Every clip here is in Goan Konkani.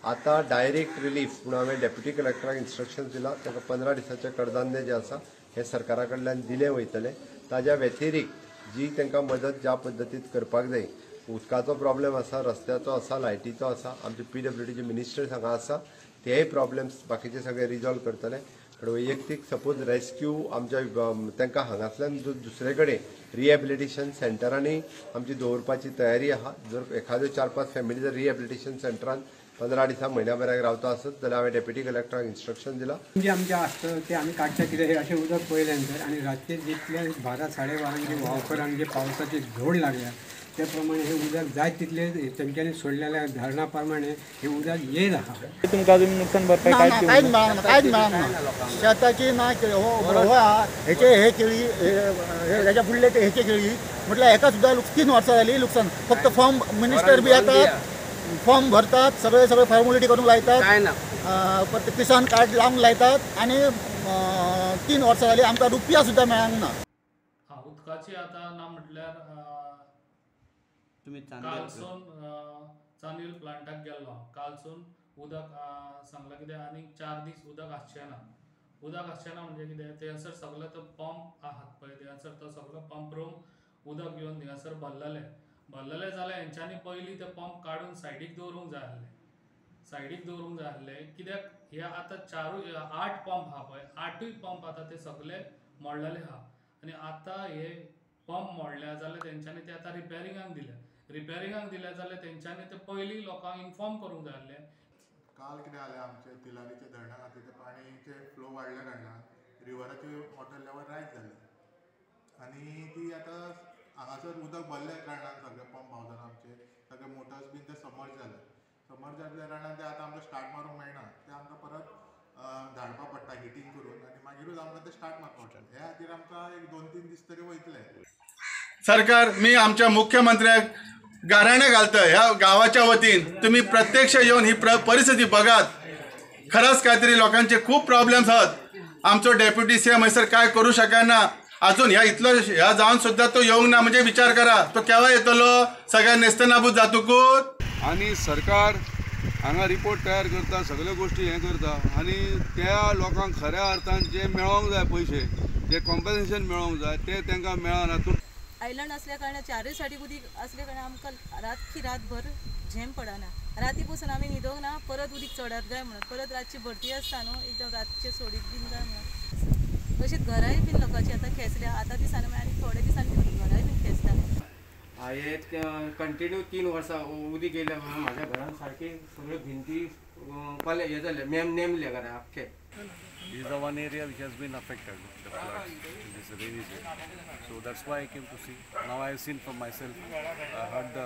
आतां डायरेक्ट रिलीफ म्हणून हांवें डेप्युटी कलेक्टराक इन्स्ट्रक्शन दिलां, ताका 15 दिसांचें कडधान्य जें आसा हें सरकारा कडल्यान दिलें वयतलें. ताज्या व्यतिरिक्त जी तांकां मदत ज्या पद्दतीन करपाक जाय, उदकाचो प्रॉब्लेम आसा, रस्त्याचो आसा, लायटीचो आसा, आमचे पीडब्ल्यूडीचे मिनिस्टर्स हांगा आसा, तेय प्रॉब्लेम्स बाकीचे सगळे रिजॉल्व करतले. पण वैयक्तीक सपोज रेस्क्यू आमच्या तांकां हांगासल्यान दुसरे कडेन रिहॅबिलिटेशन सेंटरांनी आमची दवरपाची तयारी आसा. जर एखाद्यो 4-5 फॅमिली जर रिहॅबिलिटेशन सेंटरान 15 दिसां म्हयन्या भराक रावता आसत जाल्यार हांवें डेप्युटी कलेक्टराक इन्स्ट्रक्शन दिलां. जे आमचें आसता तें आमी काडटा कितें हे अशें उदक पळयलें नंतर आनी रातचें जितलें 12-12:30 जे वावकर आनी जे पावसाची झोड लागल्या ते प्रमाणे हे उदक जाय तितले तेंच्यांनी सोडलेल्या धरणा प्रमाणे हे उदक येयत आसा. तुमकां अजून नुकसान भरपाई कांयच मेळना, कांयच मेळना. शेताची ना हो हेचे हे केळी, हेच्या फुडले ते हेचे केळी, म्हटल्यार हेका सुद्दां 3 वर्सां जाली लुकसान. फक्त फॉर्म मिनिस्टर बी येतात, फॉर्म भरतात, सगळे सगळे फॉर्मेलिटी करूंक लायतात, परत किसान कार्ड लावंक लायतात आनी 3 वर्सां जाली आमकां रुपया सुद्दां मेळूंक ना. उदकाची आतां ना म्हटल्यार कालसून चांदील प्लांटाक गेल्लो, कालसून उदक सांगलां कितें आनीक 4 दीस उदक आसचें ना. उदक आसचें ना म्हणजे कितें, थंयसर सगलो तो पंप आहात पळय, थंयसर तो सगलो पंप रूम उदक येवन थंयसर भरलेलें. भरलेलें जाल्यार हेंच्यांनी पयलीं ते पंप काडून सायडीक दवरूंक जाय आसलें, सायडीक दवरूंक जाय आसलें. कित्याक हे आतां 8 पंप आहा पळय, 8ूय पंप आतां ते सगले मोडलेले आहा आनी आतां हे पंप मोडल्या जाल्यार तेंच्यांनी ते आतां रिपेरिंगाक दिले. रिपेरिंगाक दिले जाल्यार तेंच्यांनी ते पयलीं लोकांक इन्फॉर्म करूंक जाय आसलें. काल कितें जालें, आमचे तिलारीच्या धरणा खातीर ते पाणीचे फ्लो वाडल्या कारणान रिवराचे वॉटर लेवल रायज जालें आनी ती आतां हांगासर उदक भरल्या कारणान सगळे पंप हावसान आमचे सगळे मोटर्स बीन ते समर्ज जाले. समर्ज जाल्ल्या कारणान ते आतां आमकां स्टार्ट मारूंक मेळना, ते आमकां परत धाडपा पडटा हिटींग करून आनी मागीरूच आमकां ते स्टार्ट मारपा पडटा. हे खातीर आमकां एक 2-3 दीस तरी वयतले. सरकार मी आमच्या मुख्यमंत्र्याक गाराणें घालता ह्या गांवाच्या वतीन, तुमी प्रत्यक्ष येवन ही परिस्थिती बघात. खरंच कांयतरी लोकांचे खूब प्रॉब्लेम्स आहात. आमचो डेप्युटी सीएम हयसर काय करूं शकना अजून, ह्या इतलो ह्या जावन सुद्दां तो येवंक ना, म्हणजे विचार करा तो केव्हा येतलो, सगळ्या नेस्तनाबूत जातकूच. आनी सरकार हांगा रिपोर्ट तयार करता, सगळ्यो गोश्टी हें करता आनी त्या लोकांक खऱ्या अर्थान जे मेळोंक जाय पयशे, जे कॉम्पन्सेशन मेळोंक जाय ते तांकां मेळना. आयलंड असल्या कारणान 4 सायडीक उदीक असल्या कारणान आमकां रातची रातभर झेम पडना. राती पसून आमी न्हिदोंक ना, परत उदीक चडत काय म्हणून, परत रातची भरती आसता न्हू एकदम रातचे सोडीत बीन काय म्हणून. तशीच घराय बीन लोकांची आतां खेसल्या, आतां दिसांनी आनी थोडे दिसांनी घराय बीन खेसता. हे कंटिन्यू 3 वर्सां उदीक येयल्या म्हणून म्हाज्या घरान सारकी सगळ्यो भिंती हे जाले, नेमले घरा आख्खे. This is the one area which has been affected with the floods in this rainy season. So that's why I came to see. Now I have seen for myself. I heard the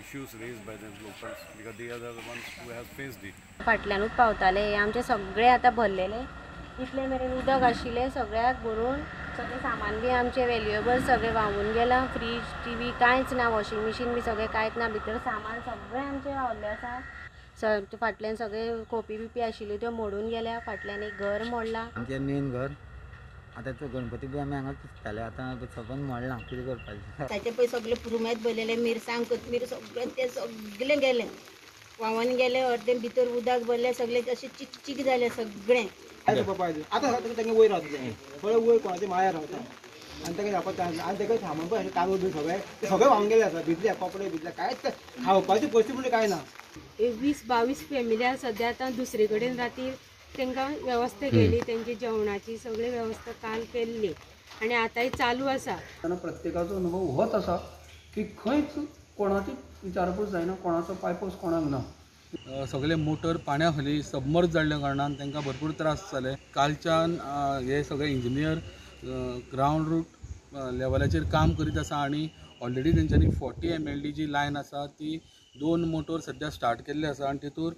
issues raised by the locals because they are the ones who have faced it. फाटल्यानूच पावताले, आमचे सगळे आतां भरलेले, इतले मेरेन उदक आशिल्लें सगळ्याक भरून, सगळें सामान बी आमचें वेल्युएबल सगळें व्हांवून गेलां. फ्रीज, टीव्ही कांयच ना, वॉशिंग मशीन बी सगळें कांयच ना, भितर सामान सगळें आमचें व्हांवलें आसा. फाटल्यान सगळे खोपी बिपी आशिल्ल्यो त्यो मोडून गेल्या, फाटल्यान एक घर मोडलां. आमचें मेन घर आतां तो गणपती बी आमी हांगा पुजताले, आतां सगळें मोडलां, कितें करपाचें. ताचे पळय सगळें पुरुमेत भरलेलें, मिरसांग कोथमीर सगळें तें सगळें गेलें, व्हांवन गेलें, अर्दें भितर उदक भरलें, सगळें अशें चिकचीक जालें सगळें. आतां तांगे वयर रावता तें पळय, वयर कोणाच्या माळ्यार रावता आनी तांकां जावपाक चान्स ना. आनी ताका सामान पळय तांदूळ बी सगळें ते सगळें व्हांवन गेलें आसा, भिजले कपडे भिजले, कांयच खावपाची परिस्थिती म्हणजे कांय ना. 20-22 फॅमिली सद्या आतां दुसरे कडेन राती तांकां वेवस्था केली, तेंची जेवणाची सगळी वेवस्था काल केल्ली आनी आतांय चालू आसा. तेन्ना प्रत्येकाचो अनुभव होच आसा की खंयच कोणाची विचारपूस जायना, कोणाचो पांयपोस कोणाक ना. सगळे मोटर पाण्या खाली सबमर्ज जाल्ल्या कारणान तांकां भरपूर त्रास जाले. कालच्यान हे सगळे इंजिनियर ग्रावंड रूट लेवलाचेर काम करीत आसा आनी ऑलरेडी तेंच्यांनी 40 MLD जी लायन आसा ती 2 मोटर सद्या स्टार्ट केल्ले आसा आनी तितूर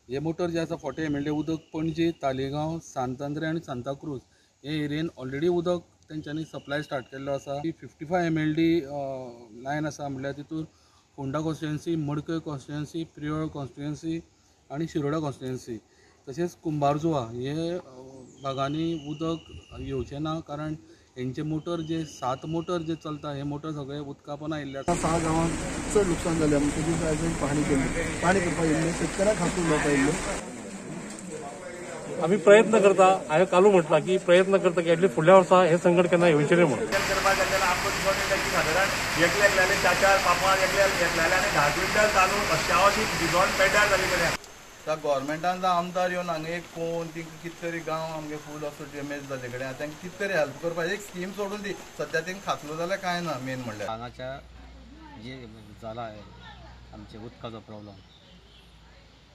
हे मोटर जे आसा 40 MLD उदक पणजी, तालिगांव, सांतांद्रे आनी सांताक्रूज हे एरियेन ऑलरेडी उदक तेंच्यांनी सप्लाय स्टार्ट केल्लो आसा. 55 MLD line आसा म्हणल्यार तितूर Ponda constituency, Madkai constituency, Priol constituency आनी शिरोडा कॉन्स्टिट्युएन्सी तशेंच कुंभारजुवा हे भागांनी उदक येवचें ना, कारण हेंचे मोटर जे 7 मोटर जे चलता हे मोटर सगळे उदका पोंदा आयिल्ले आसा. 6 गांवांत चड नुकसान जालें. म्हणटकीच आयज पाहणी केली, पाहणी करपाक येयल्ले शेतकऱ्यांक खास उलोवपाक येयल्ले. आमी प्रयत्न करता, हांवें कालू म्हटलां की प्रयत्न करता की एटलीस्ट फुडल्या वर्सा हें संकट केन्ना येवचें न्हय म्हणून. करपाक जाल्यार आमकां दिसून येता की सादारण एकल्या एकल्याले 4-4, 5-5 एकल्याले आनी 10 क्विंटल तांदूळ अश्यावशी भिजोवन पेड्ड्यार जाले कडेन. गव्हर्मेंटान जावं आमदार येवन हांगा एक पळोवन तांकां कितें तरी गांव आमगे फूल असो डॅमेज जाल्ले कडेन आतां तांकां कितें तरी हेल्प करपाक एक स्कीम सोडून दी. सद्या तांकां खातलो जाल्यार कांय ना. मेन म्हणल्यार हांगाच्या जे जाला आमचे उदकाचो प्रॉब्लम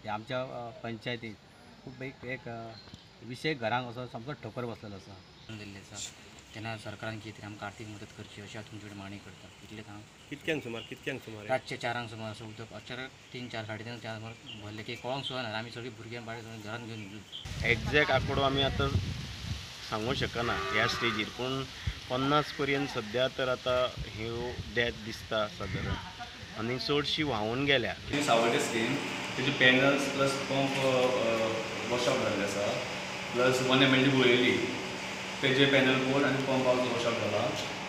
हे आमच्या पंचायतीत खूब एक विशय घरांक असो सामको ठोकर बसलेलो आसा दिल्ली आसा. तेन्ना सरकारान कितें तरी आमकां आर्थीक मदत करची अशी हांव तुमचे कडेन मागणी करता. इतलेंच हांव. कितक्यांक सुमार रातचे 4 सुमार असो उदक अचानक 3, 4, 3.5, 4 सुमार भरलें की कळोंक सुद्दां ना. आमी सगळीं भुरग्यां बाळ्यां सगळीं घरान घेवन एग्जॅक्ट आंकडो आमी आतां सांगूंक शकना ह्या स्टेजीर, पूण 50 पर्यंत सद्या तर आतां ह्यो डेथ दिसता सादारण आनी चडशी व्हांवून गेल्या. सावड्डे स्कीम तेजे panels plus pump wash out जाल्ले आसा, प्लस 1 MLD Guleli तेजे पॅनल बोर्ड आनी पंप हावस वॉश आउट जाला,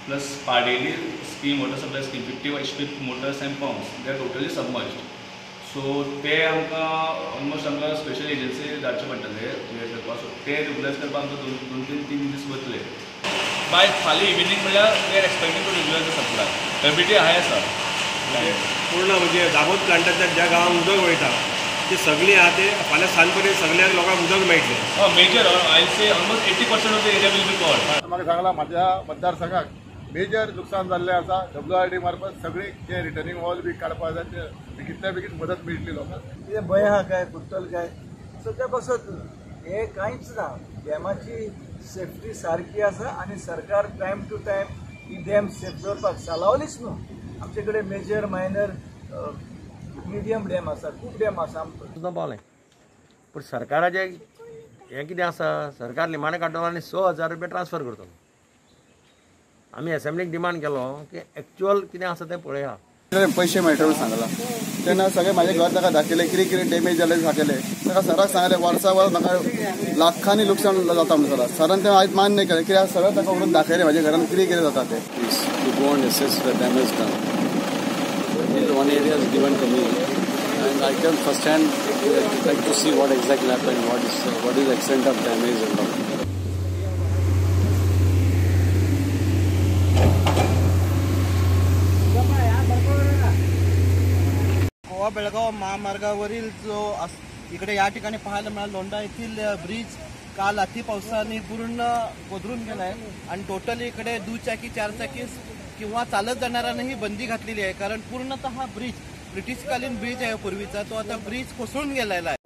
plus Padeli scheme water supply scheme 50 HP motors and pumps they are totally submerged. So ते आमकां ऑलमोस्ट आमकां स्पेशल एजन्सी धाडचे पडटले हे करपाक. सो ते रेगुलायज करपाक आमकां 2-3 दीस वतले. बाय फाल्यां इविनींग म्हणल्यार we are expecting to regularize the supply. Turbidity high आसा पूर्ण, म्हणजे दामोद प्लांटांतल्यान ज्या गांवांक उदक वयता ती सगळी आहा ते फाल्यां सांज पर्यंत सगळ्या लोकांक उदक मेळटलें. Major I say almost 80% of the area will be covered. म्हाका सांगलां म्हाज्या मतदारसंघाक मेजर नुकसान जाल्लें आसा. WRD मार्फत सगळी जे रिटर्निंग वॉल बी काडपाक जाय ते बेगींतल्या बेगीन मदत मेळटली लोकांक. कितें भंय आहा काय फुट्टल काय सद्या बसत हें कांयच ना. डॅमाची सेफ्टी सारकी आसा आनी सरकार टायम टू टायम ही डॅम सेफ दवरपाक सालावलीच न्हू. आमचे कडेन मेजर मायनर मिडियम डॅम आसा, खूब डॅम आसा. सुद्दां पावलें पूण सरकाराचें हें कितें आसा, सरकार निमाणें काडटलो आनी 6,000 रुपया ट्रान्सफर करतलो. आमी एसेंब्लीक डिमांड केलो की एक्चुअल कितें आसा तें पळया. पयशे मेळटले सांगलां तेन्ना सगळें म्हाजें घर ताका दाखयलें, कितें कितें डॅमेज जालें दाखयलें. ताका सराक सांगलें वर्सा वर म्हाका लाखांनी लुकसाण जाता म्हणून सराक. सरान तें आयज मान्य केलें कित्याक सगळें ताका व्हरून दाखयलें म्हाज्या घरान कितें कितें जाता तें. To go and assess the damage done. One area is given to me and I can first hand like to see what exactly happened, what is the extent of damage and all. Goa Belgaum महामार्गावरील जो इकडे या ठिकाणी पाहायला मिळाला लोंढा येथील ब्रिज काल अति पावसाने पूर्ण कोदरून गेलाय आणि टोटली इकडे दुचाकी चारचाकी किंवा चालत जाणाऱ्यांनाही बंदी घातलेली आहे, कारण पूर्णतः हा ब्रिज ब्रिटिशकालीन ब्रिज आहे पूर्वीचा, तो आता ब्रिज कोसळून गेलेला आहे.